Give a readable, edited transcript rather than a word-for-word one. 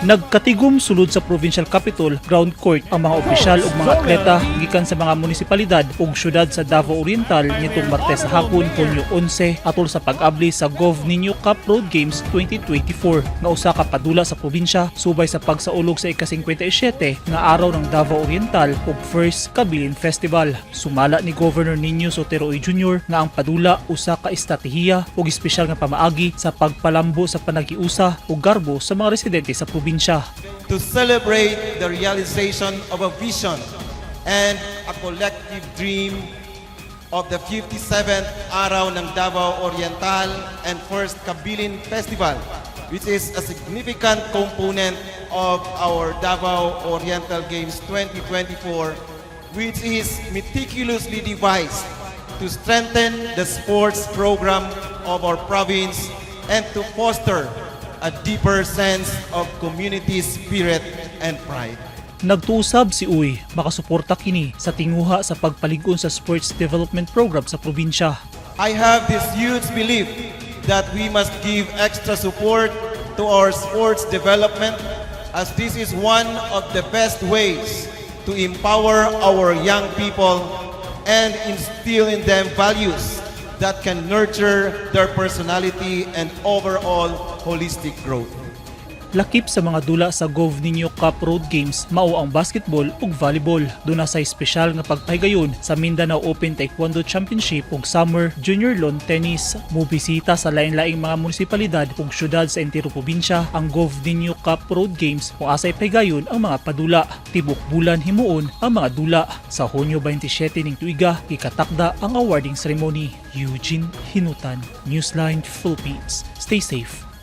Nagkatigom sulod sa Provincial Capitol Ground Court ang mga opisyal ug mga atleta gikan sa mga munisipalidad ug syudad sa Davao Oriental nitong Martes sa hapon, Hunyo 11, atol sa pag-abli sa Gov Niño Cup Road Games 2024 nga usa ka padula sa probinsya subay sa pagsaulog sa ika-57 nga Araw ng Davao Oriental ug First Kabilin Festival. Sumala ni Governor Niño Sotero Uy Jr. nga ang padula usa ka estratehiya ug espesyal nga pamaagi sa pagpalambo sa panaghiusa ug garbo sa mga residente sa probinsya. To celebrate the realization of a vision and a collective dream of the 57th Araw ng Davao Oriental and First Kabilin Festival, which is a significant component of our Davao Oriental Games 2024, which is meticulously devised to strengthen the sports program of our province and to foster a deeper sense of community spirit and pride. Nagtuo sab si Uy, makasuporta kini sa tinguha sa pagpalig-on sa sports development program sa probinsya. I have this huge belief that we must give extra support to our sports development, as this is one of the best ways to empower our young people and instill in them values that can nurture their personality and overall holistic growth. Lakip sa mga dula sa Gov Niño Cup Road Games mao ang basketball ug volleyball. Duna sa espesyal nga pagpahigayon sa Mindanao Open Taekwondo Championship ug Summer Junior Lawn Tennis. Mobisita sa lain-laing mga munisipalidad ug syudad sa entero probinsya ang Gov Niño Cup Road Games kung asa ipahigayon ang mga padula. Tibok bulan himuon ang mga dula. Sa Hunyo 27 ning tuiga ikatakda ang awarding ceremony. Eugene Hinutan, Newsline Philippines. Stay safe.